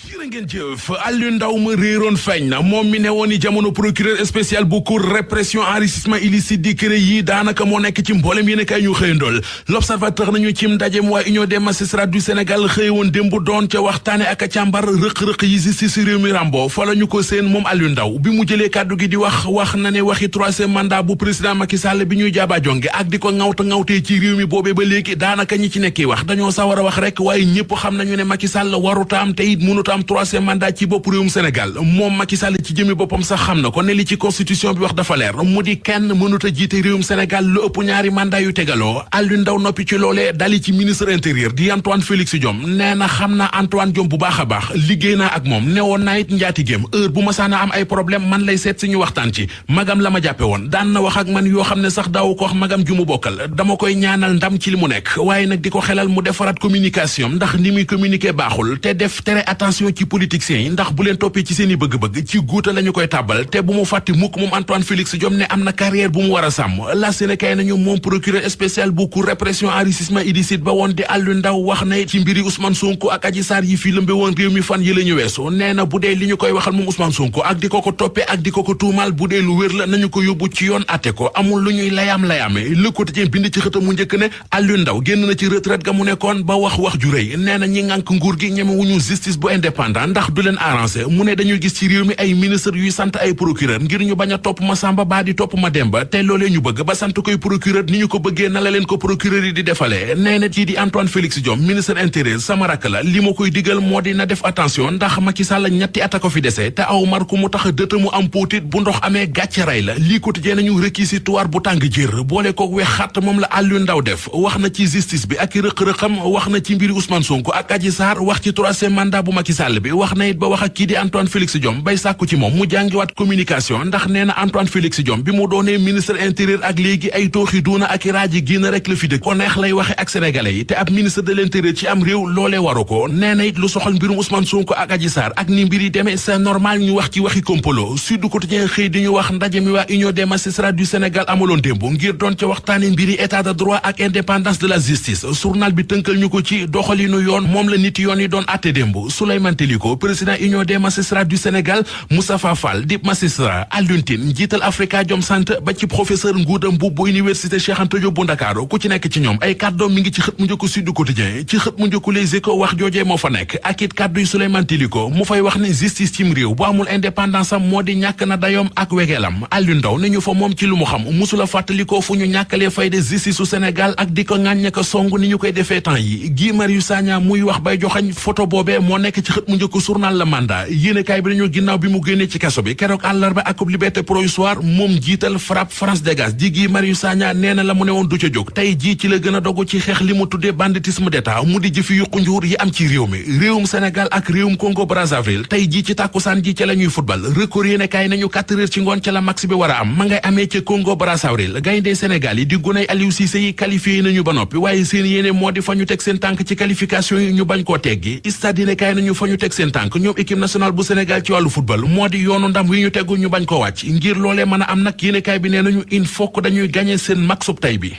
jërë ngeen jëf Aliou Ndao ma réeroon feeñ na moom mi ne woon ni jamono procureur spécial bu cour répression enrichissement illicite di CREI yi daanaka moo nekk ci mboolem yéen kay ñu xëyandool l'observateur nañu cim ndajem waa union des magistrats du Sénégal xëy woon démb doon ca waxtaane ak a càmbar rëq-rëq yi justice si réew mi Rambo fa la ñu ko seen moom Aliou Ndao bi mu jëlee kàddu gi di wax na ne waxi troisième mandat bu président Macky Sall bi ñuy jaaba jonge ak di ko ŋawtee ci réew mi boobee ba léegi daanaka ñi ci nekki wax dañoo sawar a wax rek waaye ñëpp xam nañu ne Macky Sall waruta am te it mënuta am troisième mandat ci bopp réewum Sénégal moom Macky Sall ci jëmi boppam sax xam na ko ne li ci constitution bi wax dafa leer mu di kenn mënuta jiite réewum Sénégal lu ëpp ñaari mandat yu tegaloo Aliou Ndao noppi ci loolee dali ci ministre intérieur di Antoine Félix Diome nee na xam na Antoine Diome bu baax a baax liggéey naa ak moom ne woon naa it njaatigéem heure bu ma saana am ay problème man lay seet si ñu waxtaan ci magam la ma jàppe woon daan na wax ak man yoo xam ne sax daaw ko wax magam ju mu bokkal dama koy ñaanal ndam ci li mu nekk waaye nag di ko xelal mu defaraat communication ndax ni muy communiquer baaxul te def tere attention ci politiciens yi ndax bu leen toppee ci seen i bëgg-bëgg ci guuta la ñu koy tàbbal te bu mu fàtte mukk moom Antoine Félix Diome ne am na carrière bu mu war a sàmm la Sénégal nañu moom procureur spécial bu cour répression enrichissement illicite ba woon di Aliou Ndao wax na ci mbiri Ousmane Sonko ak Adji Sarr yi fii lëmbe woon réew mi fan yi la ñu weesu nee na bu dee li ñu koy waxal moom Ousmane Sonko ak di ko ko toppee ak di ko ko tuumal bu dee lu wér la nañu ko yóbbu ci yoon atte ko amul lu ñuy layaam-layaame Le Quotidien bind ci xëtam mu njëkk ne Aliou Ndao génn na ci retraite ga mu nekkoon ba wax ju rëy nee na ñi ngànk nguur gi ñeme wuñu justice bu indépendant ndax du leen arrangé mu ne dañuy gis ci réew mi ay ministre yuy sant ay procureur ngir ñu bañ a topp ma Samba baa di topp ma Demba te loolee ñu bëgg ba sant koy procureur ni ñu ko bëggee na la leen ko procureur yi di defalee nee na kii di Antoine Félix Diome ministre intérieur sama rakk la li ma koy digal moo di na def attention ndax Macky Sall ñetti at a ko fi dese te aw mar ku mu tax dëta mu am póotit bu ndox amee gàcce ray la lii Quotidien nañu réquisitoire bu tàng jër boole ko wex xat moom la Aliou Ndao def wax na ci justice bi ak i rëq-rëqam wax na ci mbiri Ousmane Sonko ak Adji Sarr wax ci troisième mandat bu Macky Sall bi wax na it ba wax ak kii di Antoine Félix Diome bay sàkku ci moom mu jàngiwaat communication ndax nee na Antoine Félix Diome bi mu doonee ministre intérieur ak léegi ay tooxi duuna ak i raaji génn rek la fi dëkk ko neex lay waxe ak sénégalais yi te ab ministre de l'intérieur ci am réew loolee waru ko nee na it lu soxal mbirum Ousmane Sonko ak Adji Sarr ak ni mbir yi demee c'est normal ñu wax ci waxi kompolo Sud Quotidien xëy di ñu wax ndaje mi waa union des magistrats du Sénégal amaloon démb ngir doon ca waxtaane mbiri état de droit ak indépendance de la justice journal bi tënkal ñu ko ci doxalinu yoon moom la nit yoon yi doon atte démb Souleymane Teliko président union des magistrats du Sénégal Moustapha Fall di magistrat Alioune Tine njiital Afrikajom Center ba ci professeur Ngouda Mboup bu université Cheikh Anta Diop bu Ndakaaru ku ci nekk ci ñoom ay kàddoom mi ngi ci xët mu njëkk Sud Quotidien ci xët mu njëkk Les Échos wax joojee moo fa nekk ak it kàddu yu Souleymane Teliko mu fay wax ne justice cim réew bu amul indépendance am moo di ñàkk na dayoom ak wegeelam Aliou Ndao ne ñu fa moom ci lu mu xam musula fàttalikoo fu ñu ñàkkalee fay de justice su Sénégal ak di ko ŋàññe ko song ni ñu koy defee temps yi Guy Marius Sagna muy wax bay joxañ photo boobee moo nekk ci xët mu njëkk journal La Mandat yéenekaay bi nañu ginnaaw bi mu génnee ci kaso bi keroog àllarba ak liberté provisoire moom jiital FRAPP France Dégage di Guy Marius Sagna nee na la mu ne woon du ca jóg tey jii ci la gën a dogu ci xeex li mu tuddee banditisme d'état mu di jëfi yuqu njuur yi am ci réew mi réewum Sénégal ak réewum Congo Brazzaville tey jii ci tàkkusaan ji ca la ñuy football record yéenekaay nañu 4 heures ci ngoon ca la max bi war a am ma ngay amee ca Congo Brazzaville gayndee Sénégal yi di guney Aliou Cissé yi qualifié nañu ba noppi waaye seen yéene moo di fa ñu teg seen tànk ci qualification yi ñu bañ koo teggi stade yéenekaay nañu fa ñu teg seen tànk ñoom équipe nationale bu Sénégal ci wàllu football moo di yoonu ndam wi ñu teggu ñu bañ ko wàcc ngir loolee mën a am nag yéenekaay bi nee nañu il faut que dañuy gagner seen maxub tay bi.